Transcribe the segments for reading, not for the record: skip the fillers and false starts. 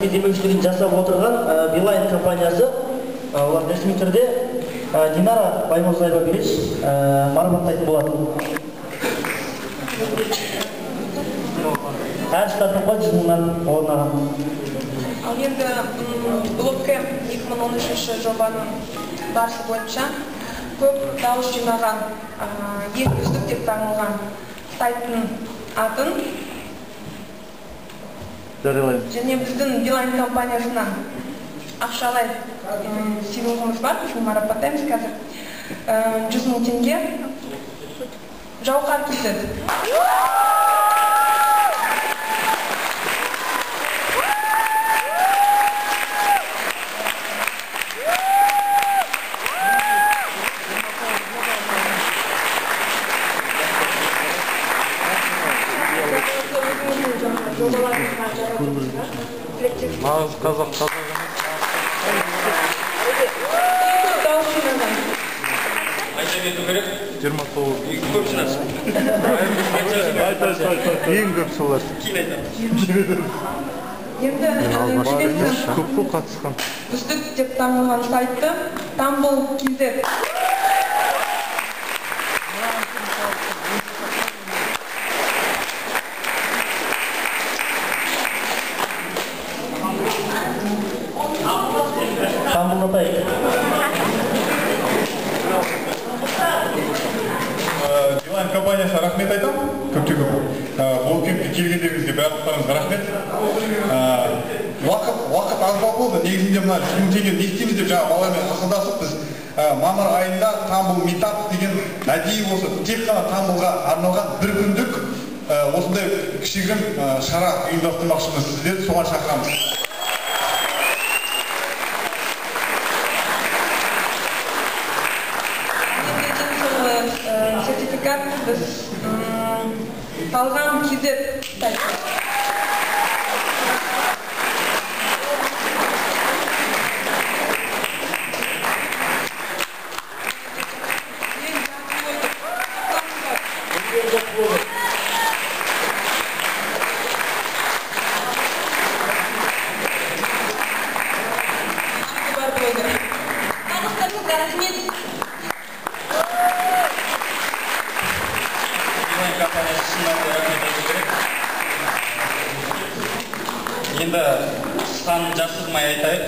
Демеушілігін жасап отырған Билайн компаниясы, олар ресми түрде Динара Баймұрзаева Береш марапаттайтын болады. Әр стартапқа 100 мыңнан орын алған. Ал енді Блоккэмп 2013 жобаның барысы бойынша көп дауыс жинаған, ең үздік деп танылған сайттың атын жариялаймыз. Және біздің Билайн компаниясынан ақшалай сыйлығымыз бар, біз марапаттаймыз қазір. 100 мың теңге. Жауһар KZ. Нағыз қазақ қазақ емес. Айта кету керек. 29. Көп жинады. Ең көп солар. Кейін айтамыз. Енді көп қой қатысқан. Үздік деп танылған сайтты Тамбол KZ. Билайн компаниясына рахмет айтамын, көптен көп. Блоккэмпке келгендеріңізге барлықтарыңызға рахмет. Уақыт аздау болды. Негізінде мына 100 мың теңге не істейміз деп жаңа балалармен ақылдасып біз мамыр айында Тамбол митап деген әдейі осы тек қана Тамболға арналған бір күндік осындай кішігірім шара ұйымдастырмақшымыз. Сіздерді соған шақырамыз. Сертификат біз Талғам KZ сайты. Барлықтарыңызға рахмет. Билайн компаниясы шын мәнінде рахмет айту керек. Енді санын жасырмай айтайық.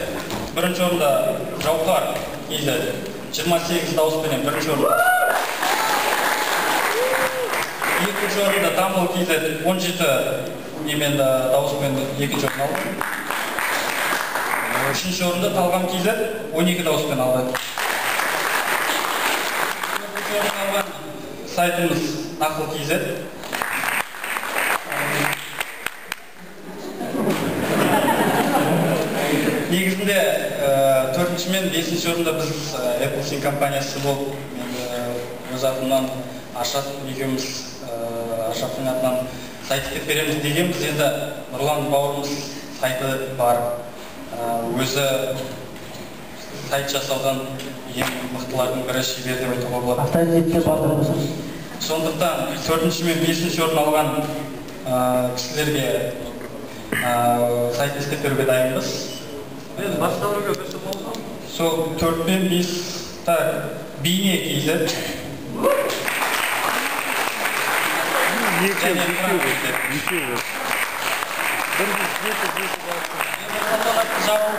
Бірінші орында Жауһар KZ 28 дауыспенен бірінші орында. Екінші орында Тамбол KZ 17 немен дауыспен екінші орын алды. Үшінші орында Талғам KZ 12 дауыспен алды. Төртінші орын алған сайтымыз Нақыл KZ. Негізінде төртінші мен бесінші орында біз Apple Sync компаниясы болып, мен өз атымнан Аршат екеуміз Аршаттың атынан сайт істеп береміз дегенбіз. Енді Нұрлан бауырымыз сайты бар, өзі сайт жасаудан ең мықтылардың бірі, шебер деп айтуға болады. Авторитетте бар деп қосамыз. Сондықтан төртінші мен бесінші орын алған кісілерге сайт істеп беруге дайынбыз. Басқа біреуге берсе болса? Сол 4 пен 5 так, Бейне KZ. Екеу, екеу, екеу. Бір, жеті, жеті. Жабу